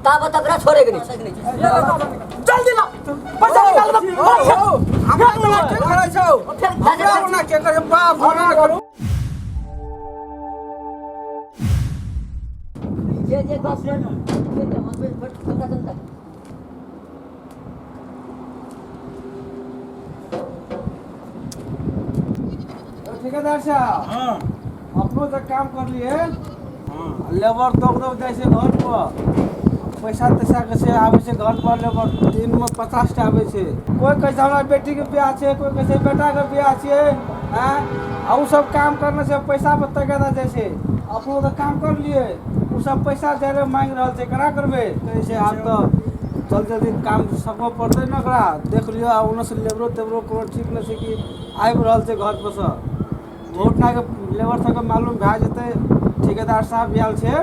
ताबत तकरा छोड़े के नहीं छै। जल्दी ला पैसा निकाल दो। हमरा ओना के करै छौ? हमरा ओना के करै? बाप होना करू। जे जे गप जे जे हम सबटा जनता ठेकेदार साहब। हाँ। अपनो तऽ काम कर लिए। हाँ। लेबर दौड़ दौड़ जाइ छै घर पर, पैसा तैसा के से आबै छै घर पर। लेबर दिन में 50 टा आबै छै। कोइ कहै छै हमरा बेटीके बियाह छै, कोइ कहै छै बेटाके बियाह छियै। आँय, आ उ सब काम करने छै, पैसा पर तगेदा जाइ छै। अपनो तऽ काम कर लिए, उ सब पैसा जादे मांगि रहल छै। केना करबै? कहै छै आब तऽ जल्दी जल्दी काम सकबऽ पड़तै ने। ओकरा देख लियौ। आ ओन्नऽ से लेबरो तेबरो कोनो ठीक नहि छै कि आबि रहल छै घर पर सँ। बहुत नाके लेबर सबके मालूम भए जेतै ठेकेदार साहब आयल छै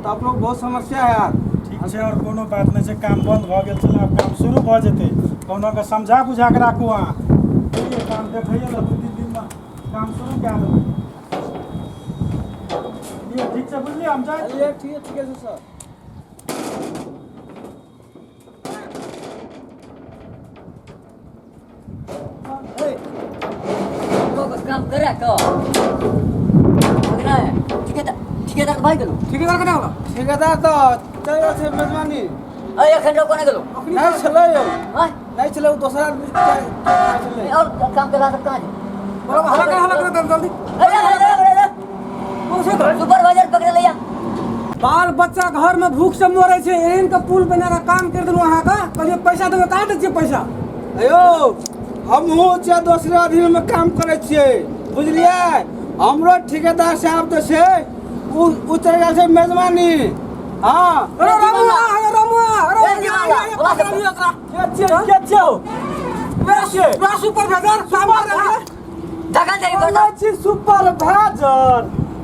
तऽ अपनो बहुत समस्या हैत। ठीक छै, आओर कोनो बात नहि छै। काम बन्द भऽ गेल छलै, आब काम शुरू भऽ जेतै। कहुनाके समझा बुझा कऽ राखू अहाँ, बुझलियै? काम देखैए लए 2-3 दिनमे काम शुरू कए देबै। चलियै, ठीक छै, बुझलियै? हम जाइ छी। चलिए, ठीक ठीके छै सर। काम करे का ठेकेदार, ठेकेदार भाई गेलो। ठेकेदार कना गेलो? ठेकेदार तऽ चलि गेल छै मेजबानी। अरे, एखन रोको नहि गेलो? नहि छलै यौ। आँय? नहि छलै, ओ दोसर आदमी छलै। और काम के सब कहाँ छै? बोलो, हल्ला कर, हल्ला कर जल्दी। अरे अरे अरे अरे। कौन से तो? सुपरवाइजर पकड़े लैया। बाल बच्चा घर में भूख से मरे छै, एहन के पुल बना के काम कर देलहुँ अहाँके। कहलियै पैसा देबै, कहाँ दै छियै पैसा? अयो, हमहूँ छियै दोसरे अधीनमे काम करै छियै, बुझलियै? हमरो ठेकेदार साहब तऽ छै, ओ उतरि गेल छै मेजबानी। हँ। अरे रमुआ, अरे रमुआ, अरे। ए, जीवनलाल, बोला पकड़ा लियौ एकरा। के छियै? के छियै हौ? के छियै? पूरा सुपरवाइजर काम कर रहल छै। ढकल देरी पर। बोलै छी सुपरवाइजर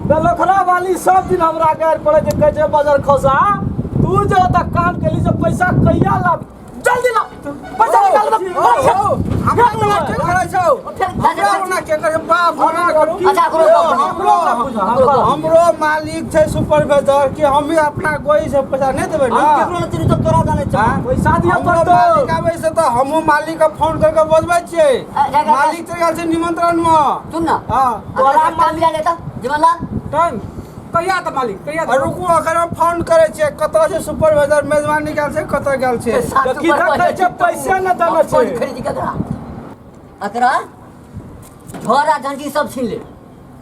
बेलखरा वाली। सब दिन हमरा गारि पड़ै छै, कहै छै बजर खोसा, तू जे ओतऽ काम केली से पैसा कहिया लाभ? जल्दी ला पैसा निकाल दो। हमरा ओना के करै छौ? हमरा ओना के करै? बाप होना करू। अच्छा, करो। हमरो हमरो मालिक छै सुपरवाइजर, कि हम भी अपना गोई से पैसा नहि देबै ने? हम केकरो नहि चिन्है, तोरा जानै छौ। हाँ? पैसा दिअ हमरो पड़तौ। मालिक आबै छै तऽ हमहूँ मालिक के फोन कर के बजबै छियै। जा। मालिक चलि गेल छै निमंत्रण मे। सुन ना। हँ। तोरा काम लिया लेता जीवनलाल। टाइम कहिया तऽ मालिक कहिया? आ रुकू, अखन हम फोन करै छियै। कतऽ छै सुपरवाइजर? मेजबानी गेल छै, कतऽ गेल छै? देखी देखै छै, पैसे नहि देने छै। खरीद के एकरा झोरा झंझी सब छीन ले,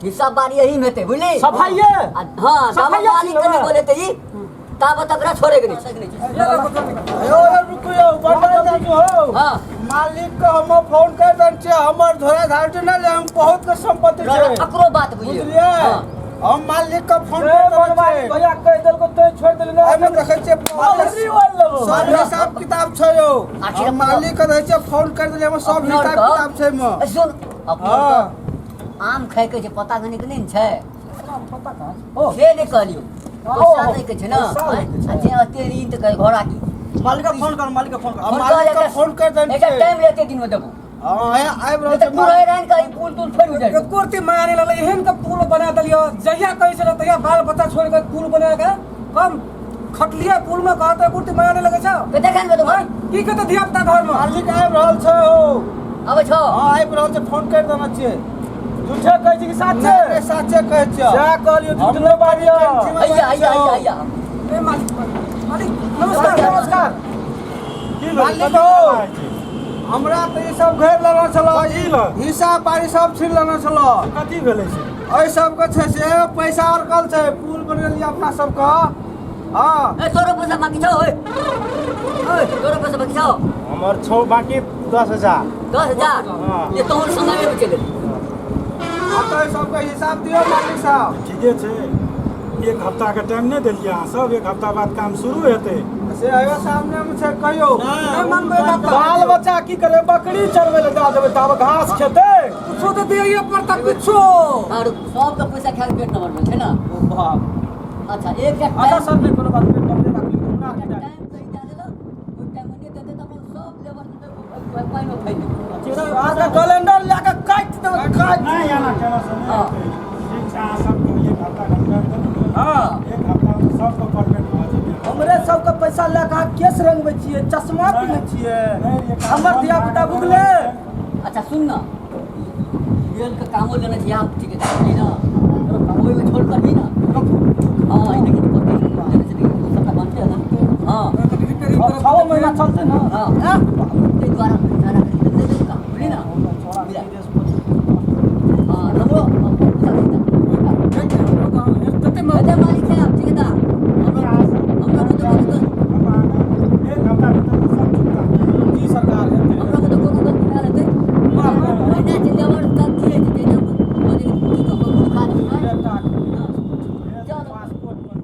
हिसाब बारी यही में हेतै, बुझली? सफाइये। आ हाँ, सफाइये दामा मालिक छीन कनी लेबै। बोले तऽ ई ताबत एकरा छोड़े के नहीं छै। यौ, यौ, रुकू यौ, बड़ जाजू हो। हाँ। मालिक के हम फोन कर देने छियै। हमर झोरा झाड़ू नहि ले, हम बहुत के संपत्ति छै। एकरो बात बुझियौ। बुझलियै? हाँ। हम मालिक के फोन ए, कर देने बनवारी छियै। भैया कहि देलको तैं छोड़ि देली ने। एहिमे देखै छियै बकरी वाल लेबो। सब हिसाब किताब छै यौ। आखिर हम मालिक के रहै छियै, फोन कर देलियै, हमर सब अपना हिसाब आरके- किताब छै एहिमे। ए, सुन, अपना हाँ। आरके आम खाय के छै, पता गने के नहीं ने छै। पता कहाँ? से नहि कहलियौ, पैसा दै के छै ने। पैसा लै के छै। आ जे एते ऋण तऽ कहै घोड़ा की। मालिक के फोन कर, मालिक के फोन कर। हम मालिक के फोन कर देने एकटा छियै। टाइम लेते दिन में देबो। हाँ, आबि रहल नहीं तऽ छै पूरा मालिक। रहन का ई पुल तुल फेर उजड़ जेतौ। एको रत्ती माया नहि लगलै। एहन के पुल बना देलियै, जहिया कहै छलै तहिया बाल बच्चा छोड़ि कऽ पुल बना के कम खटलियै पुल मे, कहतै एको रत्ती माया नहि लगै छौ? तऽ देखा ने तो। आँय, की कहतै धिया पुता घर मे? मालिक आबि रहल छै हो। अबै छौ? हाँ, आबि रहल छै, फोन कर देने छियै। झूठे कहै छी कि साचे? नहि, नहि, साचे कहै छियै। सएह कहलियौ, झूठ नहि बाजियौ। हैया हैया हैया हैया। ए मालिक, मालिक नमस्कार। नमस्कार। की भेलै? मालिक कथी हो। केना होइ छै? हमरा तऽ ई सब घेर लेने छलो। कथी लऽ? हिसाब बारी सब छीन लेने छलो। कथी भेलै से? एहि सबके छै से पैसा अड़कल छै, पुल बनेलियै अपना सबके। हँ। ए, तोरो पैसा बाकी छौ? ओए ओए, तोरो पैसा बाकी छौ? हमर छौ बाकी 10,000। 10,000? हाँ। ये तोहर समय में चलि गेल। आ तऽ एहि सबके हिसाब दियौ मालिक साहब। ठीके छै, एक हफ्ताके टाइम नहि देलियै अहाँ सब? एक हफ्ता बाद काम शुरू हेतै। से आयो सामने मे छै, कहियौ। नहि मानबै बाप। बाल बच्चा की करे? बकरी चरबै लए दए देबै, तब घास खेतै। कुछो तऽ दियैये पड़ता कुछो। और सबके पैसा खा के पेट नंबर में छै ना। ओ बाप। अच्छा, एक एक अच्छा टाइम सर, नहि कोनो बात, पेट नंबरे राखि लियौ, हमरा टाइम की जाय। कहि दए देलक, ओहि टाइम में नहि देतै तऽ अपन सब लेबर पानि में फैल जेतै। अहाँके कैलेंडर लए कऽ काटि देबै, काटि। नहि, एना केना से नहि हाँ। हेतै। ठीक छै, अहाँ सबके एक हफ्ताके टाइम देलहुँ ने? हँ। एक हफ्तामे सबके परमिट भऽ जेतै। हमरे सब सबके पैसा लए कऽ अहाँ केस रंगबै छियै, चश्मा पीनै छियै। नहि, ये काम हमर बंद धिया भए पुता गेल। भुगलै। अच्छा सुन ना, रेल के कामो लेने छी आप ठेकेदार जी ना, तो कामो में छोड़ कर ही ना। हाँ, ये देखिए पत्ती लेने से देखिए सबका बनते है ना। हाँ। 6 महीना चलते ना। हाँ, ताहि दुआरे सारा दे दे काम, बुझली ना। छोड़ा। हाँ, हमरो जते हेतै मालिक साहब, ठेकेदार हमरो हमरो के तो कोनो हम अहाँके एक हफ्ता भीतर सब चुकता। जी सरकार, हेतै। हमरो के तो कोनो गलती ना रहतै। महीना चलि जाबर तब की होइ छै, जहिना की कहब, भूखा नहीं है। बेटा के हाँ, चलो। पासपोर्ट बन।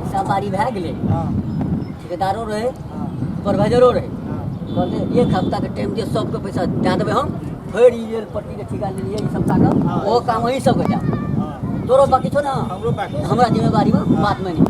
हिसाब बारी भए गेलै। हँ। ठेकेदारो रहै, हँ। सुपरवाइजरो रहै। हँ। कहलकै एक हफ्ताके टाइम दिअ, सबके पैसा दए देबै हम। फेर ई रेल पट्टीके ठेका लेलियै ई सबटाके, हँ। ओहो काम अहीं सबके जायब। हँ। तोरो बाकी छौ ना? हमरो बाकी। हमरा जिम्मेवारीमे बात मानि।